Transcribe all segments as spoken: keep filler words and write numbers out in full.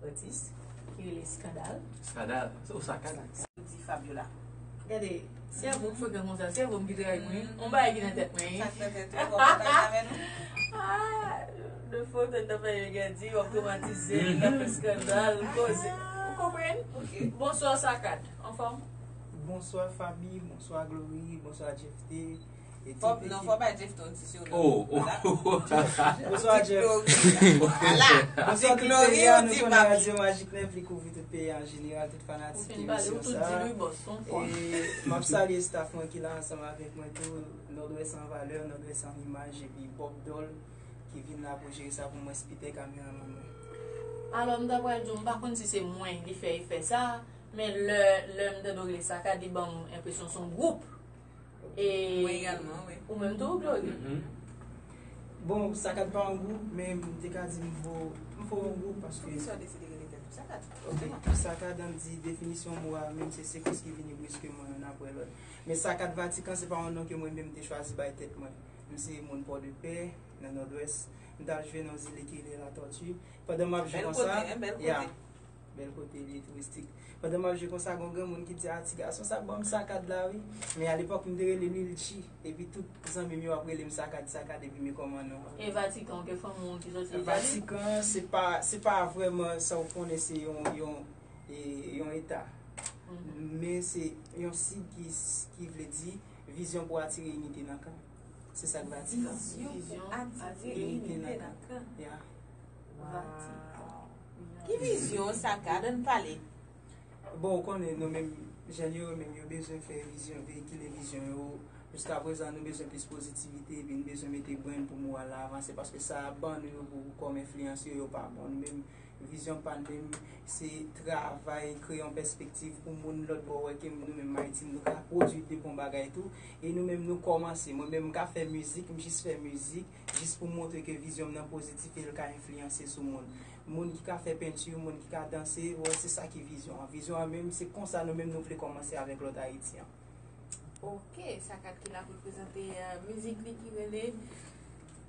Atis ki rele Skandal. Skandal? Ou Sakad? Di Fabiola. Gade, sèvo m frekan konsa, sèvo m ki travay pou mwen. On bagay ki nan tèt mwen. Sa k nan tèt ou, pataje avè nou. Ah, de foto, n ap fè yo gadi, w ap twomatize, n ap fè Skandal, koze. Ou konprann? Ok. Bonswa, Sakad. Anfòm? Bonswa, Faby. Bonswa, Glory. Bonswa, Jeff T. Fò, non, fò bay Jeff T yon ti siwno. Oh, oh. Bonswa, Jeff. Ala. Bonswa, tout peyi a. Nou konnen Radyo Majik nèf, li kouvri tout peyi an jeneral, tout fanatik emisyon sa. E m ap salye staff mwen ki la ansanm avèk mwen tou, Nòdwès an valè, Nòdwès an imaj, epi Bob Doll ki vin la pou jere sa pou mwen, Spitè, kameramann mwen. Alò, m ta pral di w, m pa konn si se mwen li fè efè sa, men lè, lè m tande w rele Sakad, li ban m enpresyon se yon gwoup. E mwen egalman, wi. Ou menm tou, Glory? Bon, Sakad pa yon gwoup, men m te ka di m fè, m fè yon gwoup paske. Poukisa w deside rele tèt ou Sakad? Ok, Sakad, ann di definisyon mo a, menm se sekans ki vini briskman youn apre lòt. Men Sakad Vatikan, se pa yon non ke mwen menm te chwazi bay tèt mwen. M se moun Pòdepè, nan Nòdwès. M t al jwe nan yon zile ki rele Latòti. Pandan m ap jwe konsa, bèl kote, hein, bèl kote. Bèl kote, lye touristik. Pandan m ap jwe konsa, gen yon granmoun ki di, "Ah, ti gason sa, ban m Sakad la, wi." Men alepòk, m te rele Lil G. Epi tout zanmi m yo ap rele m Sakad, Sakad, epi men kòman non. E Vatikan, ke fanmi w ki sòti Itali? Vatikan, se pa, se pa vrèman sa w konnen, se yon, yon, e, yon eta. Men se yon sig ki, ki vle di vizyon pou atire inite nan kan. Se sa k Vatikan. Vizyon pou atire inite nan kan. Ya. Vatikan. Ki vizyon, Sakad, ann pale? Bon, ou konnen, nou menm, jèn yo, yo menm, yo bezwen fè vizyon, veyikile vizyon yo. Jiskaprezan, nou bezwen plis pozitivite, epi nou bezwen mete brenn pou moral la avanse, paske sa y ap ban nou yo pou, kòm enfliyans yo, yo pa bon. Nou menm, vizyon pa n menm, se travay, kreye yon pèspektiv pou moun lòt bò wè ke nou menm Ayiti, nou ka pwodui de bon bagay tou. E nou menm, nou kòmanse. Mwen menm, m ka fè mizik, m jis fè mizik, jis pou montre ke vizyon m nan pozitif e l ka enfliyanse sou moun. Moun ki ka fè penti, moun ki ka danse, wè, se sa ki vizyon an. Vizyon an menm, se konsa nou menm, nou vle kòmanse avèk lòt Ayiti an. Ok, Sakad ki la pou l prezante, euh, mizik li ki rele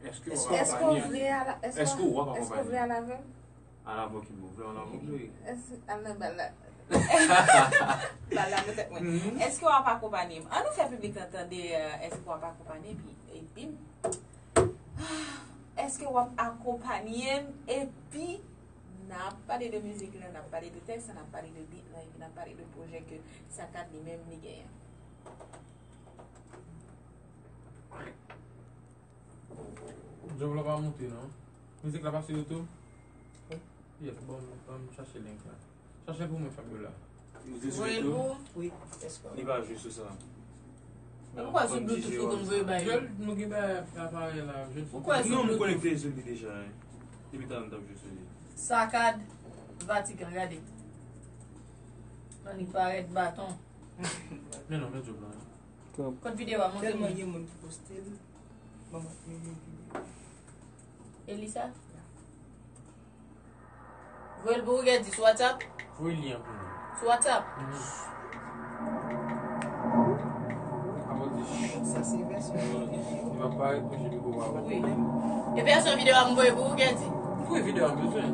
Èske w ap akonpanye m? Èske w vle al avè m? Al avè w ki bò? Vle al avè w, wi. Èske, al nan bal la. Bal la nan tèt mwen. Èske w ap akonpanye m? Ann nou fè piblik lan tande, euh, èske w ap akonpanye m? Epi, èske w ap akonpanye m? Epi, n ap pale de mizik lan, n ap pale de tèks lan, n ap pale de beat lan, epi n ap pale de pwojè ke Sakad li menm li genyen. Djòb la pa moute non. Mizik la pa sou YouTube? Wi. Yes, bon, ban m chache link la. Chache pou mwen, Fabiola. Voye l pou ou? Wi, èske. Li pa jwe sou sa. Ou kwè sou Bluetooth ou konn voye bay yo? Nou gen bay aparèy la. Ou kwè sou Bluetooth? Non, m konekte sou li deja, wi. Depi talè m t ap jwe sou li. Sakad, Vatikan, gade. Annik parèt baton. Men non, men djòb la. Kot videyo a, montre mwen. Tèlman gen moun ki poste l. Bon, mwen, mwen, mwen, mwen. Elisa? Voye l pou ou, Gèdi, sou WhatsApp? Voye lyen an pou mwen. Sou WhatsApp? Mhm. Sa se vèsyon. Li va parèt pou jodi pou ou. Wi. E vèsyon videyo a m voye pou ou, Gèdi? Wi, videyo a m bezwen.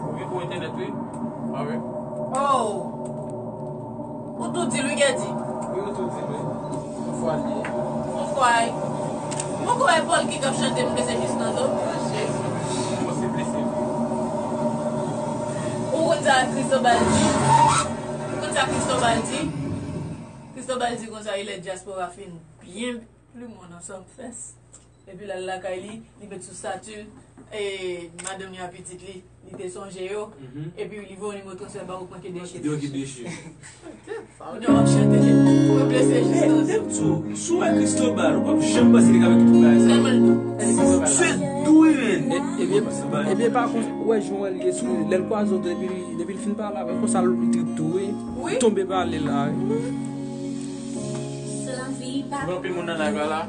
Ou gen pou entènèt, wi. Ah wi. Oh! Ou tou di l, wi, Gèdi. Wi, ou tou di l, wi. Yon fwa li ye. Yon fwa, wi. Mwen kwè Paul ki t ap chante m blese jis nan zo. Mwen se blese, wi. Ou konn sa Cristobal di? Ou konn sa Cristobal di? Cristobal di konsa, il est diaspora fin byen plimon nan Sumfest. Epi l al lakay li, li met sou stati, e, madanm li ak pitit li, li te sonje yo. Mhm. Epi li voye yon nimewo transfè ba ou, pran ki dechi. Yo ki dechi. Kounye a w ap chante, mwen blese jis nan zo. Si w wè Cristobal, ou p ap janm panse li ka fè tout bagay sa. Tèlman l dous. Se dou, wi, men. Ebyen, ebyen, pa kont, ou wè jan l ye sou, lè l kwaze w, depi, depi l fin pale avè w, konsa l trip tou, wi. Wi. Tonbe pale la, wi. Gen anpil moun nan live la la.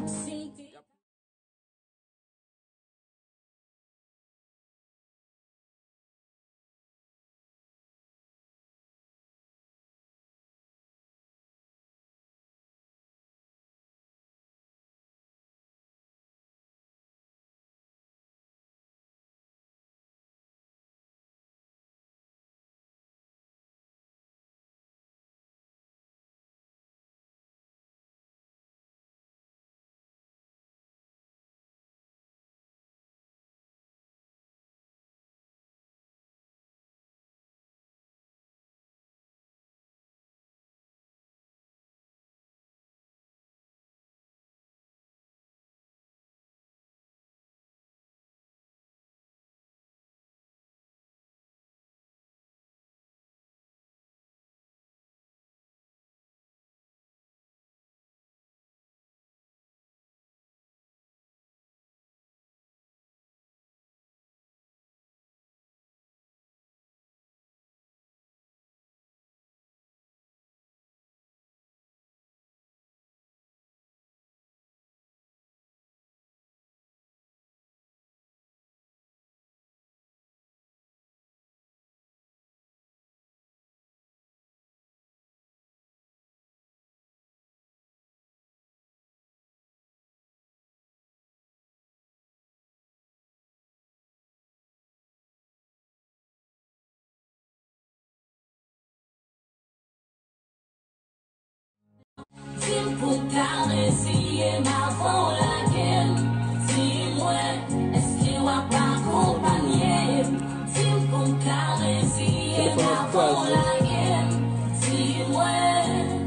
Ka reziye m avan w lage m. Di mwen, èske w ap akonpanye m? Di m pou m ka reziye m avan w lage m. Di mwen.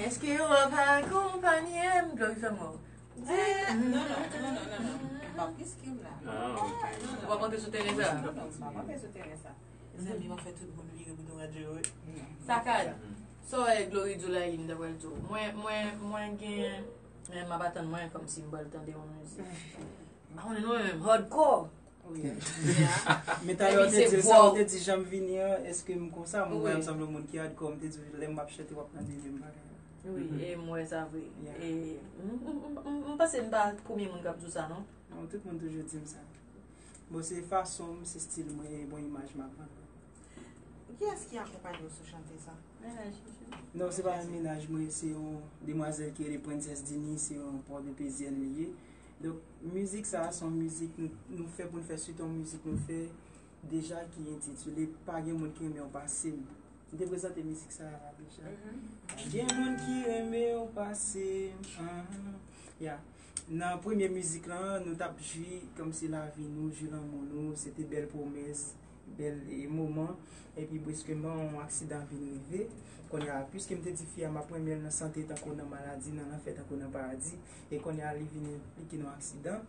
Èske w ap akonpanye m? Glory fè mò. Eh, non, non, non, non, non, non. M p ap riske m la. Ah, ok. Ou p ap antre sou teren sa? Non, non, m p ap antre sou teren sa. Mezanmi, m ap fè tout moun vire bouton radyo yo. Sakad. Sa w wè Glory di w la, li m ta pral di w. Mwen, mwen, mwen gen, men m ap atann mwen kòmsi m pral tande yon mizik. M pa konnen non, men hardcore. Wi. Men talè ou te di l sa, ou te di jan m vini an, èske m konsa? Mwen wè m sanble yon moun ki hardcore, m te di w lè m ap chante, w ap tande menm bagay la. Wi, e m wè sa vre. E m, m, m, m, m panse m pa premye moun k ap di w sa, non? Non, tout moun toujou di m sa. Bon, se fason m, se stil mwen, e bon imaj m ap vann. Kiyès ki akonpanye w sou chante sa? Mennaj ou? Non, se pa yon mennaj mwen, se yon demwazèl ki rele Princess Dini, se yon Pòdepezyèn li ye. Donk, mizik sa a, se yon mizik nou, nou fè pou n fè swit yon mizik nou fè deja ki entitile Pa gen moun ki renmen w pase m. M te prezante mizik sa a la deja. Gen moun ki renmen w pase m. Ahn. Ya. Nan premye mizik lan, nou t ap jwi kòmsi lavi nou, jwi lanmou nou, se te bèl pwomès, bèl, e, moman. Epi briskman, yon aksidan vin rive. Kounye a, piske m te di fi a m ap renmen l nan sante tankou nan maladi, nan lanfè tankou nan paradi. E kounye a, li vin enplike nan yon aksidan.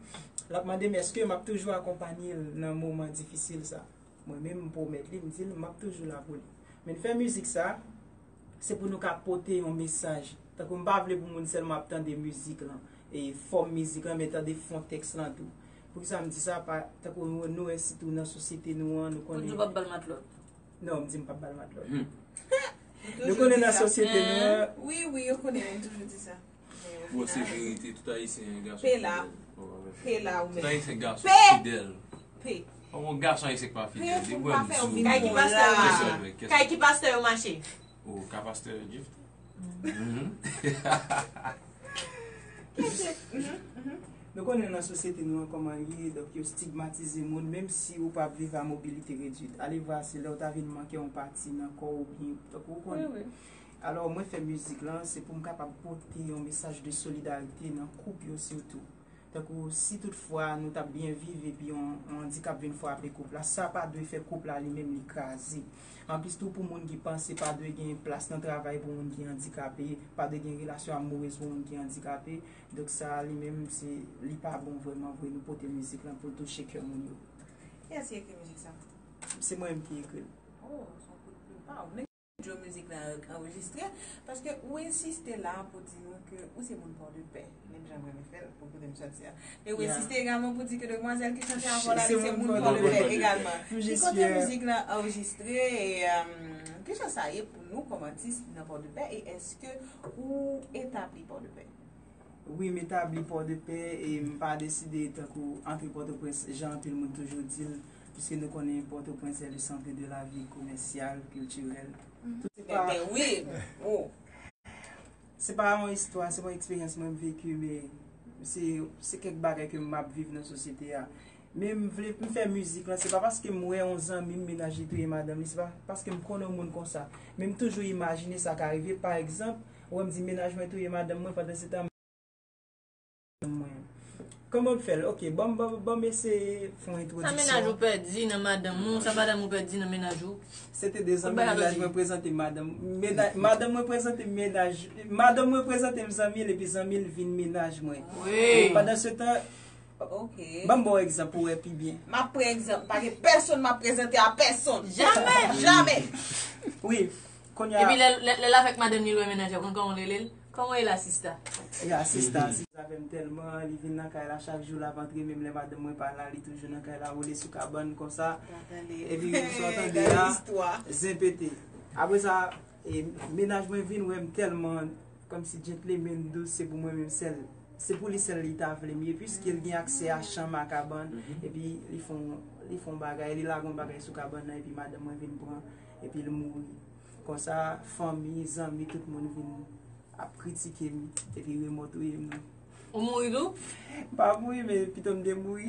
L ap mande m èske m ap toujou akonpanye l nan moman difisil sa. Mwen menm, m pwomèt li, m di l m ap toujou la pou li. Men n fè mizik sa, se pou nou ka pote yon mesaj. Tankou m pa vle pou moun sèlman ap tande mizik lan, e fòm mizik lan, men tande fon tèks lan tou. Poukisa m di sa? Pa, tankou nou, nou wè sitou nan sosyete nou an, nou konnen. Pou di w p ap ba l matlòt. Non, m di m p ap ba l matlòt. Nou konnen nan sosyete nou an. Wi, wi, yo konnen, men m toujou di sa. Bon, se verite, tout Ayisyen gason fidèl. Pe la ou menm. Tout Ayisyen gason fidèl. Pe. Yon gason ayisyen ki pa fidèl, li wè m sou. Kay ki pastè yo mache? Kay ki pastè yo mache? Oh, ka pastè Gift? Mhm. Nou konnen nan sosyete nou an kòman l ye, donk yo stigmatize moun, menm si ou pa viv a mobilite redwit. Ale vwa se lè w ta vin manke yon pati nan kò w oubyen, tankou ou konnen. Wi, wi. Alò, mwen fè mizik lan, se pou m kapab pote yon mesaj de solidarite nan koup yo sitou. Tankou, si toutfwa nou t ap byen viv epi yon, yon andikap vin frape koup la, sa pa dwe fè koup la li menm li kraze. Anplis tou, pou moun ki panse pa dwe gen plas nan travay pou moun ki andikape, pa dwe gen relasyon amourez pou moun ki andikape, donk sa li menm, se, li pa bon vrèman vre, nou pote mizik lan pou l touche kè moun yo. Kiyès ki ekri mizik sa? Se mwen menm ki ekri l. Oh, se yon kout plim pa w. Djo mizik la anrejistre, paske ou ensiste la pou di nou ke ou se moun Pòdepè, menm jan mwen renmen fè l pou kote m sòti a. E ou ensiste egalman pou di ke demwazèl ki chante avè w la, li se moun Pòdepè egalman. Ki kote mizik la anrejistre e, um, ki jan sa ye pou nou kòm atis nan Pòdepè e èske ou etabli Pòdepè? Wi, m etabli Pòdepè e m pa deside tankou antre Pòtoprens, jan anpil moun toujou di l, Piske nou konnen Pòtoprens se le centre de la vie commerciale, culturelle. Tout se pa, ben, ben wi. Oh. Se pa yon istwa, se pa yon eksperyans mwen m veki, men se, se kèk bagay ke m ap viv nan sosyete a. Men m vle, m fè mizik lan, se pa paske m wè yon zanmi m mennaj li touye madanm li, se pa paske m konnen yon moun konsa. Men m toujou imajine sa ka rive. Pa egzanp, ou wè m di mennaj mwen touye madanm mwen, pandan se tan mwen. Kòman w fè l? Ok, ban m, ban m, ban m eseye fè yon entwodiksyon. Sa mennaj ou pèdi nan madanm ou, sa madanm ou pèdi nan mennaj ou? Se te de zanmi, mennaj mwen prezante madanm. Mennaj, madanm mwen prezante mennaj, madanm mwen prezante m zanmi l, epi zanmi l vin mennaj mwen. Wi. Pandan se tan, ok, ban m ba w egzanp pou w wè pi byen. M ap pran egzanp, pa gen pèsonn m ap prezante a pèsonn. Jamè! Jamè! Wi. Kounye a, epi lè, lè, lè l avèk madanm li, l wè mennaj la, konn kòman l rele l? Kòman w rele a sista? Ya, sista, sista avè m tèlman, li vin nan kay la chak jou, l ap antre, menm lè madanm mwen pa la, li toujou nan kay la, role sou kabann konsa. Epi sa w tande a, zen pete. Apre sa, e, mennaj mwen vin wè m tèlman, kòmsi gentleman, dous, se pou mwen menm sèl. Se pou li sèl li ta vle m ye, piske l gen aksè a chanm, a kabann, epi li fè yon, li fè yon bagay, li lage yon bagay sou kabann nan, epi madanm mwen vin pran, epi l mouri. Konsa, fanmi, zanmi, tout moun vin ap kritike m, epi remò touye m tou. Ou mouri tou? M pa mouri, men pito m te mouri.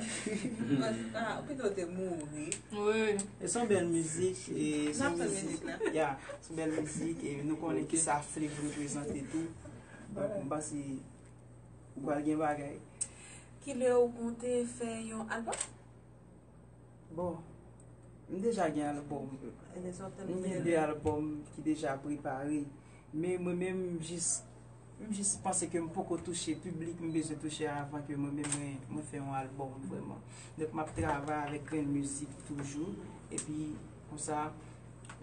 Ah, pito w te mouri. Wi. E se yon bèl mizik, e se yon mizik, ya, se yon bèl mizik, e nou konnen kisa Flave reprezante tou. Donk, m panse ou pral gen bagay. Kilè ou konte fè yon albòm? Bon, m deja gen albòm. M gen de albòm ki deja prepare. Men mwen menm, m jis, m jis panse ke m poko touche piblik m bezwen touche a avan ke mwen menm mwen, mwen fè yon albòm vrèman. Donk, m ap travay avèk Grenn Mizik toujou. Epi, konsa,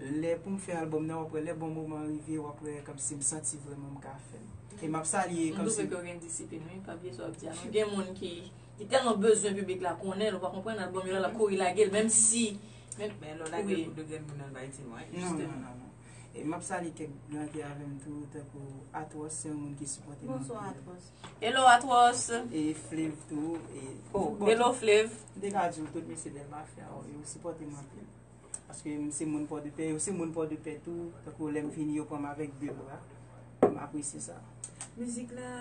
lè pou m fè albòm nan, w ap wè, lè bon moman an rive, w ap wè kòmsi m santi vrèman m ka fè l. E m ap salye kòmsi. M twouve ke w gen disiplin, wi, pa bliye sa w ap di a non. Gen moun ki, ki tèlman bezwen piblik la konnen l, ou pa konprann, albòm yo la, l ap kouri lage l, menm si, menm, men lè w lage l pou de grenn moun nan bay temwayaj, non, non, non, non. E m ap salye kèk gran ki avè m tou, tankou Atwòs, se yon moun ki sipòte m anpil. Bonswa, Atwòs. Hello, Atwòs. E Flave tou, e, oh, bon, hello, Flave. M te ka di w tout, mesye Dèlma fè, yo sipòte m anpil. Paske m se moun Pòdepè, yo se moun Pòdepè tou. Tankou lè m vini, yo pran m avèk de bra. M apresye sa. Mizik la,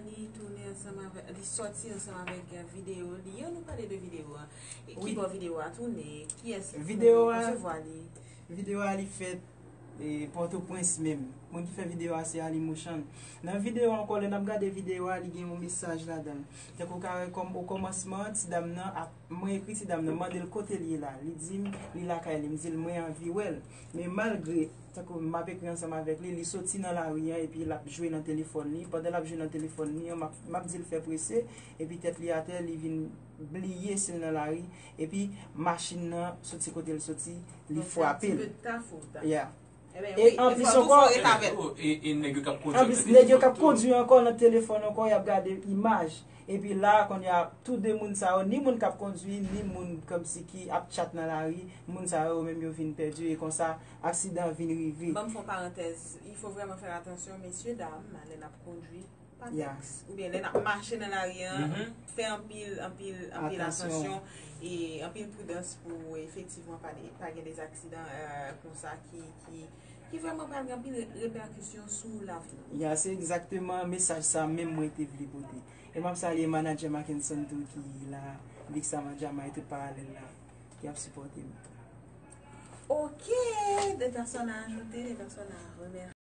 li tounen ansanm avèk, li sòti ansanm avèk, eh, videyo li. Ann nou pale de videyo a. E ki bò videyo a tounen? Kiyès ki fè konsevwa li? Videyo a, videyo a, li fèt, e, Pòtoprens menm. Moun ki fè videyo a, se Ali Mouchan. Nan videyo a ankò, lè n ap gade videyo a, li gen yon mesaj ladan l. Tankou w ka wè kòm, o kòmansman, ti dam nan ap Mwen ekri ti dam nan, mande l kote l ye la. Li di m li lakay li. M di l mwen anvi wè l. Men malgre, tankou m ap ekri ansanm avèk li, li soti nan lari an epi l ap jwe nan telefòn li. Pandan l ap jwe nan telefòn li an, m ap, m ap di l fè prese, epi tèt li atè, li vin bliye si l nan lari, epi machin nan soti kote l soti, li frape l. Donk, se yon ti peu de ta faute. Yeah. E anplis ankò, e, e nèg yo k ap kondui anplis, nèg yo k ap kondui ankò nan telefòn ankò, y ap gade imaj. Epi la, kounye a, tou de moun sa yo, ni moun k ap kondui, ni moun kòmsi ki ap tchat nan lari, moun sa yo menm yo vin pèdi, e konsa, aksidan an vin rive. Ban m fè yon parantèz, il faut vraiment faire attention, mesye dam, lè n ap kondui, pa tèks. Oubyen lè n ap mache nan lari an, fè anpil, anpil, anpil atansyon e anpil pridans pou efektivman pa de, pa gen de aksidan, eh, konsa ki, ki, ki vrèman pral gen anpil re-, repèkisyon sou lavi nou. Ya, se egzakteman mesaj sa menm mwen te vle pote. E m ap salye manadjè Mackenson tou ki la, Big Sam Adjama e tout paralèl la, ki ap sipòte m. Ok, des personnes à ajouter, des personnes à remercier.